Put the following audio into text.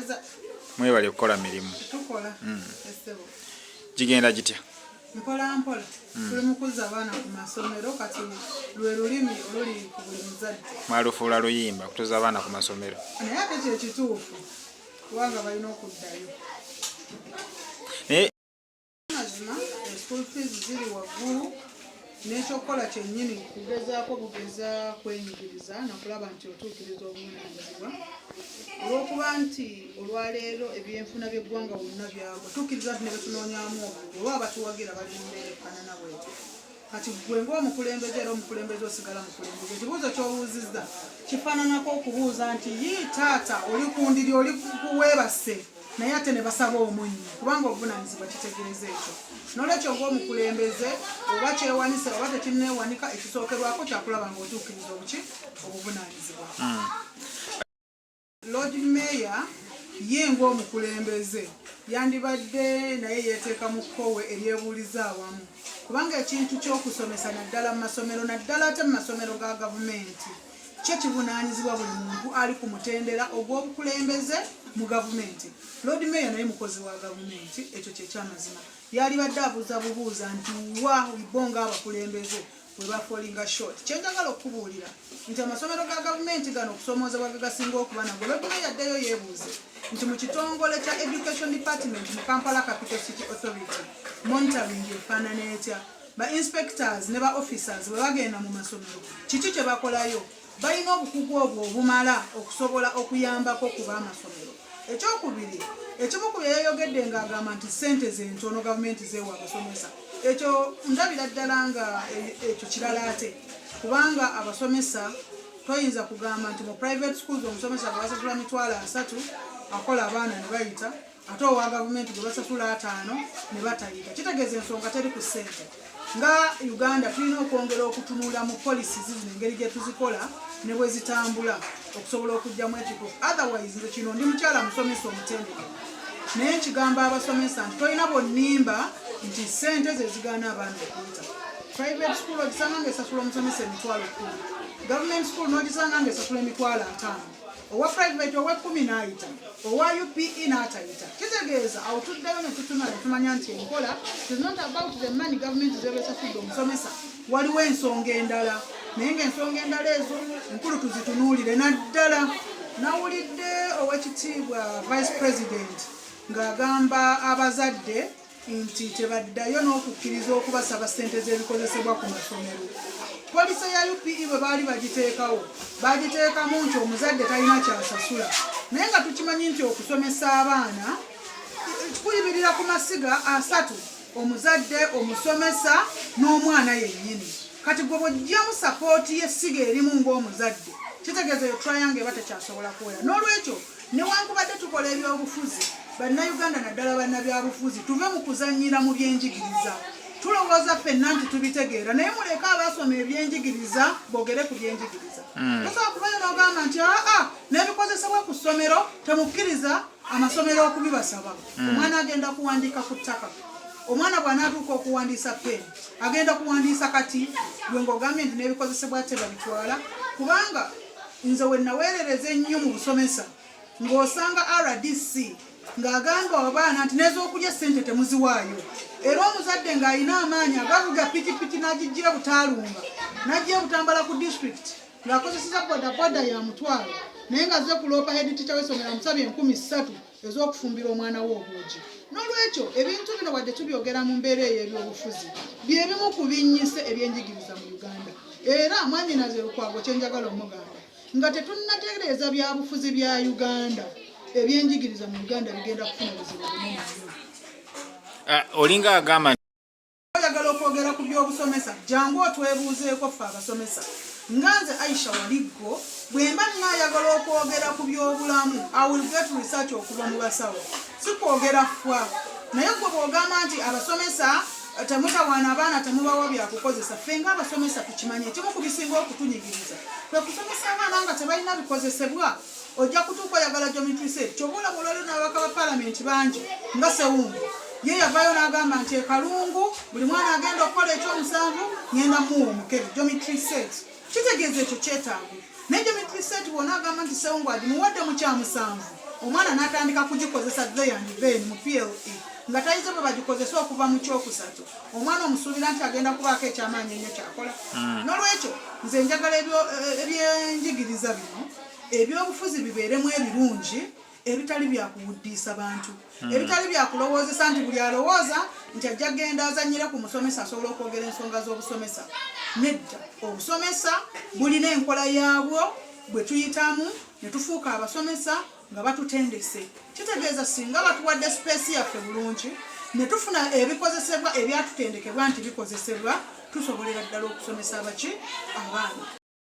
Tweyanziza. Mwebale kukola mirimu. Tukola. Essebo. Gigenda gitya? Mpola mpola. Tuli mu kuzza abaana ku masomero, kati lwe lulimi oluli ku buli muzadde. Mwalufuula luyimba kutuza abaana ku masomero. Naye ate kye kituufu, kubanga balina okuddayo. Naye Mazima, school fees ziri waggulu, n'ekyokukola kyennyini kugezaako bugeza kwenyigiriza nakulaba nti otuukiriza obuvunaanyizibwa, olw'okuba nti olwaleero ebyenfuna by'eggwanga wonna byagwa. Tukkiriza nti ne betunoonyamu obululu oba abatuwagira bali mu mbeera efaanana bwetyo. Kati gwe ng'omukulembeze, era omukulembeze osigala mukulembeze, ekibuuzo ky'obuuzizza kifaananako okubuuza nti, "Yii taata, oli ku ndiri, oli kuweebase," naye ate ne basaba omunnyo, kubanga obuvunaanyizibwa kitegeeza ekyo. N'olwekyo ng'omukulembeze, oba kyewanise oba tekinneewanika, ekisookerwako kyakulaba ng'otuukiriza obuki obuvunaanyizibwa. Lord Mayor ye ng'omukulembeze yandibadde naye yeeteeka mu kkowe eryebuuliza awamu, kubanga ekintu ky'okusomesa, naddala mu masomero, naddala ate mu masomero ga gavumenti, kyo kivunaanyizibwa buli muntu ali ku mutendera ogw'obukulembeze mu gavumenti. Lord Mayor naye mukozi wa gavumenti, ekyo kyekyamazima. Yalibadde abuuza bubuuza nti wa bo ng'abakulembeze we bafallinga short. Kyenjagala okukubuulira nti amasomero ga gavumenti gano, okusoomoozebwa ge gasinga okuba nagwo, Lord Mayor addeyo yeebuuze nti mu kitongole kya Education Department mu Kampala Capital City Authority, monitoring efaanana etya? Ba inspectors ne ba officers bwe bagenda mu masomero, kiki kye bakolayo? Balina obukugu obwo obumala okusobola okuyambako ku b'amasomero? Ekyokubiri, ekimu ku byeyayogedde ng'agamba nti ssente zentono gavumenti zeewa abasomesa, ekyo ndabira ddala nga ekyo kirala ate, kubanga abasomesa toyinza kugamba nti mu private schools omusomesa gwe basasula 300,000 akola abaana ne bayita, ate owa gavumenti gwe basasula 50 ne batayita. Kitegeeza ensonga teri ku ssente. Nga Uganda tulina okwongera okutunula mu policies zino, engeri gye tuzikola ne bwe zitambula, okusobola okuggyamu ekituufu. Otherwise nze kino ndi mukyala musomesa omutendeke, naye nkigamba abasomesa nti tolina bwonnimba nti ssente ze zigaana abaana okuyita. Private school ogisanga ngaesasula omusomesa 100,000, government school n'ogisanga ngaesasula 50,000. Owa private ow'ekumi n'ayita, owa UPE n'atayita. Kitegeeza awo tuddayo ne tutunula ne tumanya nti enkola is not about the money government zeba esasudde omusomesa. Waliwo ensonga endala, naye ng'ensonga endala ezo nkulu tuzitunuulire. Naddala nawulidde owekitiibwa Vice President ng'agamba abazadde nti tebaddayo n'okukkiriza okubasaba ssente z'ebikozesebwa ku masomero. Policy ya UPE bwe baali bagiteekawo, bagiteekamu nti omuzadde talina kyasasula, naye nga tukimanyi nti okusomesa abaana kuyimirira ku masiga asatu: omuzadde, omusomesa n'omwana yennyini. Kati gwe bw'ojjamu support y'essiga erimu ng'omuzadde, kitegeeza eyo triangle eba tekyasobola kuwera. N'olwekyo newankubadde tukola ebyobufuzi, Bannayuganda, naddala bannabyabufuzi, tuve mu kuzannyira mu byenjigiriza. Tulowooza ffenna nti tubitegeera, naye muleke abasoma ebyenjigiriza boogere ku byenjigiriza. Tosobola kubayo n'ogamba nti aa, n'ebikozesebwa ku ssomero temukkiriza amasomero okubibasaba. Omwana agenda kuwandiika ku ttaka? Omwana bw'anaatuuka okuwandiisa pen, agenda kuwandiisa kati gwe ng'ogambye nti n'ebikozesebwa tebabitwala? Kubanga nze we naweerereza ennyo mu busomesa, ng'osanga RDC ng'agamba abaana nti n'ez'okulya ssente temuziwaayo, era omuzadde ng'alina amaanyi agavuga pikipiki n'agijja ebutaalunga, n'ajja ebutambala ku district ng'akozeseza bodaboda ya 1,000, naye nga azze kuloopa head teacher w'essomero amusabye 3,000 ez'okufumbira omwana we obuugi. N'olwekyo ebintu bino, wadde tubyogera mu mbeera ey'ebyobufuzi, bye bimu ku binnyise ebyenjigiriza mu Uganda. Era mwanyinaze Lukwago, kyenjagala omugamba, nga tetunnatereeza byabufuzi bya Uganda, ebyenjigiriza mu Uganda bigenda kufuna buzibu bunene nnyo. Ah, olinga agamba Oyagala okwogera ku byobusomesa, jangu otwebuuzeeko ffe abasomesa. Nga nze Aisha Waliggo, bwe mba nnaayagala okwogera ku byobulamu, I will get research okuva mu basawo, si kwogera fwa. Naye gwe bw'ogamba nti abasomesa temutawaana abaana, temubawa byakukozesa, ffe ng'abasomesa tukimanye, ekimu ku bisinga okutunyigiriza kwe kusomesa abaana nga tebalina bikozesebwa. Ojja kutuuka oyagala geometry set, kyova olaba olwaliro n'ababaka ba palamenti bangi nga Sewungu ye yavaayo n'agamba nti ekalungu buli mwana agenda okukola ekyomusanvu ngenda muwa omukebe, geometry set. Kitegeeza ekyo kyetaago, naye geometry set bwona agamba nti Sewungu agimuwadde mu kyamusanvu. Omwana n'atandika kugikozesa there and then mu PLE nga tayize bwe bagikozesa okuva mu kyokusatu, omwana omusuubira nti agenda kubaako ekyamaanyi ennyo kyakola? N'olwekyo nze njagala ebyenjigiriza bino ebyobufuzi bibeeremu ebirungi, ebitali byakuwuddiisa bantu, ebitali byakulowoozesa nti buli alowooza nti ajja genda azanyire ku musomesa asobola okwogera ensonga z'obusomesa. Nedda, obusomesa bulina enkola yaabwo bwe tuyitamu ne tufuuka abasomesa nga batutendese. Kitegeeza singa batuwadde space yaffe bulungi ne tufuna ebikozesebwa ebyatutendekebwa nti bikozesebwa, tusobolera ddala okusomesa abaki abaana.